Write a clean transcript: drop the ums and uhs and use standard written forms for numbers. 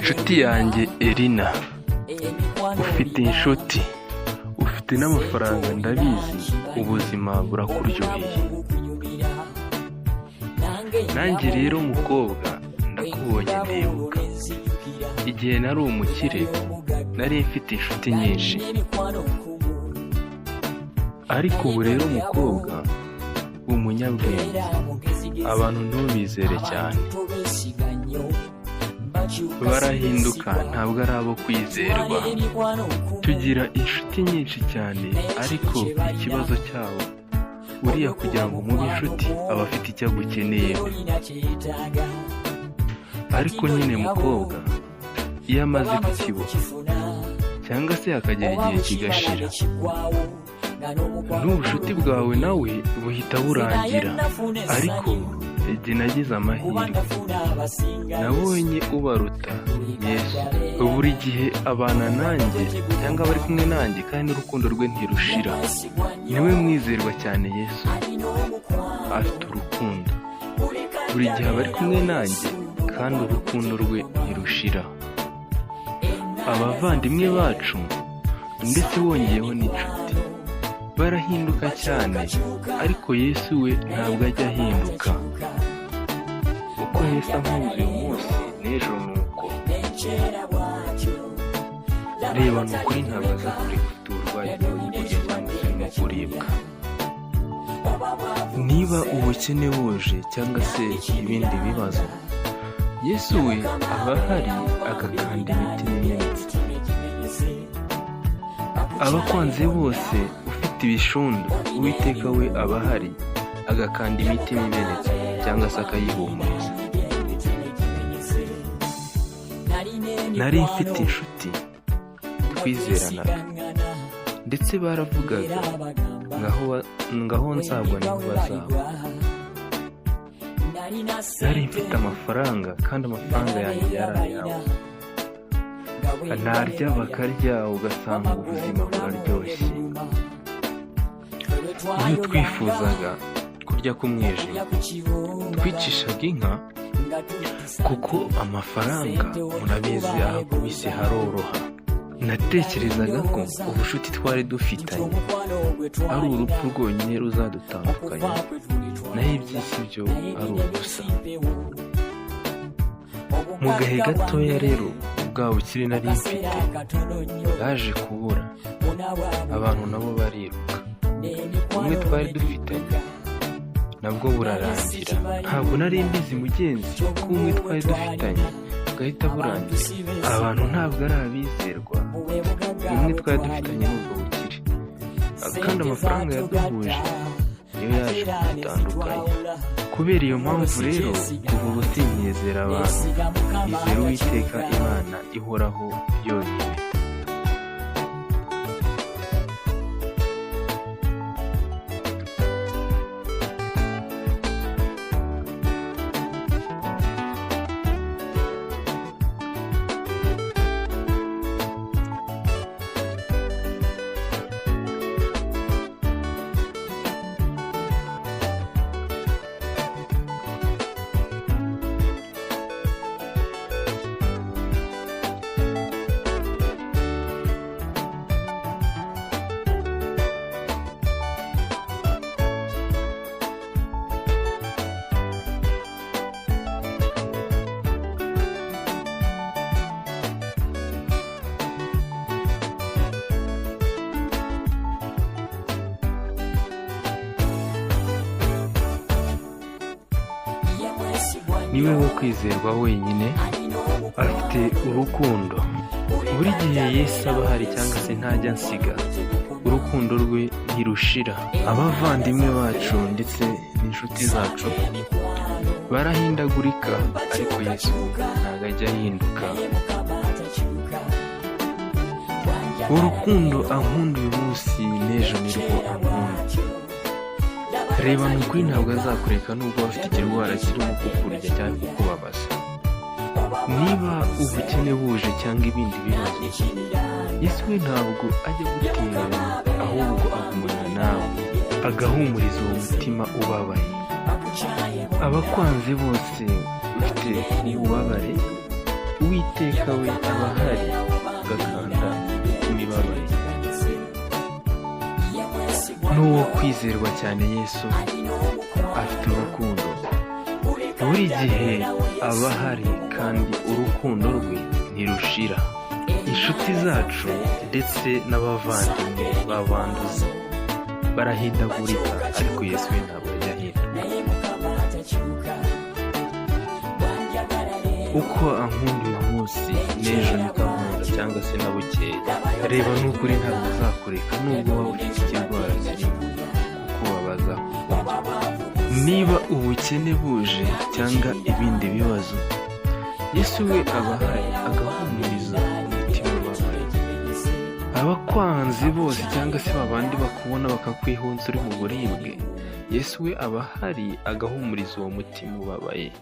Inshuti yanjye Elina, ufite inshuti, ufite n'amafaranga, ndabizi, ubuzima burakuryoheye. Nanjye rero mukobwa, ndakubonye ndibuka igihe nari umukire, nari mfite inshuti nyinshi. Ariko ubu rero mukobwa, umunyabwenge, abantu ntubizere cyane, barahinduka, ntabwo ari abo kwizerwa. Tugira inshuti nyinshi cyane, ariko ikibazo cyabo, uriya kugira ngo mube inshuti aba afite icyo agukeneyeho. Ariko nyine mukobwa, iyo amaze kukibona cyangwa se hakagera igihe kigashira, n'ubucuti bwawe nawe buhita burangira. Ariko igihe nagize amahirwe, nabonye ubaruta, Yesu. Buri gihe abana nanjye cyangwa aba ari kumwe nanjye, kandi urukundo rwe ntirushira. Niwe mwizerwa cyane. Yesu afite urukundo, buri gihe aba ari kumwe nanjye, kandi urukundo rwe ntirushira. Abavandimwe bacu, ndetse wongeyeho n'inshuti, barahinduka cyane, ariko Yesu we ntabwo ajya ahinduka. Uko Yesu ankunze uyu munsi, n'ejo ni uko. Reba, ni ukuri ntabwo aza kureka ufite uburwayi bwo kurya cyangwa se urimo kuribwa. Niba ubukene buje cyangwa se ibindi bibazo, Yesu we aba ahari agakanda imitima imenetse. Abakwanze bose, ufite ibishundu, Uwiteka we aba ahari agakanda imitima imenetse cyangwa se akayihumuriza. Nari mfite inshuti twizeranaga, ndetse baravugaga ngaho nzagwa niho bazagwa. Nari mfite amafaranga, kandi amafaranga yanjye yari ayawe, narya bakarya, ugasanga ubuzima buraryoshye. Iyo twifuzaga kurya k'umwijima, twicishaga inka, kuko amafaranga murabizi aho akubise haroroha. Natekerezaga ko ubucuti twari dufitanye ari urupfu rwonyine ruzadutandukanya, naho iby'isi byo ari ubusa. Mu gahe gatoya rero, bwa bukire nari mfite bwaje kubura, abantu nabo bariruka, bumwe twari dufitanye nabwo burarangira. Ntabwo nari mbizi mugenzi ko ubumwe twari dufitanye bwahita burangira. Abantu ntabwo ari abizerwa. Ubumwe twari dufitanye n'ubwo bukire, kandi amafaranga yaduhuje niyo yaje kudutandukanya. Kubera iyo mpamvu rero, kuva ubu sinyizera abantu, nizera Uwiteka Imana ihoraho yonyine. Niwe wo kwizerwa wenyine, afite urukundo. Buri gihe Yesu aba ahari cyangwa se ntajya ansiga, urukundo rwe ntirushira. Abavandimwe bacu ndetse n'inshuti zacu barahindagurika, ariko Yesu ntabwo ajya ahinduka. Urukundo ankunda uyu munsi, n'ejo nirwo ankunda. Reba, ni ukuri ntabwo azakureka nubwo waba ufite ikirwara kirimo kukurya cyangwa kukubabaza. Niba ubukene buje cyangwa ibindi bibazo, Yesu we ntabwo ajya gutererana, ahubwo agumana nawe, agahumuriza uwo mutima ubabaye. Abakwanze bose, ufite ububabare. Uwiteka we aba ahari agakanda imitima ibabaye. N'uwo kwizerwa cyane, Yesu afite urukundo, buri gihe aba ahari kandi urukundo rwe ntirushira. Inshuti zacu ndetse n'abavandimwe babanduza barahindagurika, ariko Yesu we ntabwo ajya ahinduka. Uko ankunda uyu munsi, n'ejo niko ankunda, cyangwa se na bukeye. Reba, n'ukuri ntabwo azakureka nubwo waba ufite ikirwara kirimo kukubabaza. Niba ubukene buje cyangwa ibindi bibazo, Yesu we aba ahari agahumuriza umutima ubabaye. Abakwanzi bose cyangwa se babandi bakubona bakakwihunza uri mu buribwe, Yesu we aba ahari agahumuriza uwo mutima ubabaye.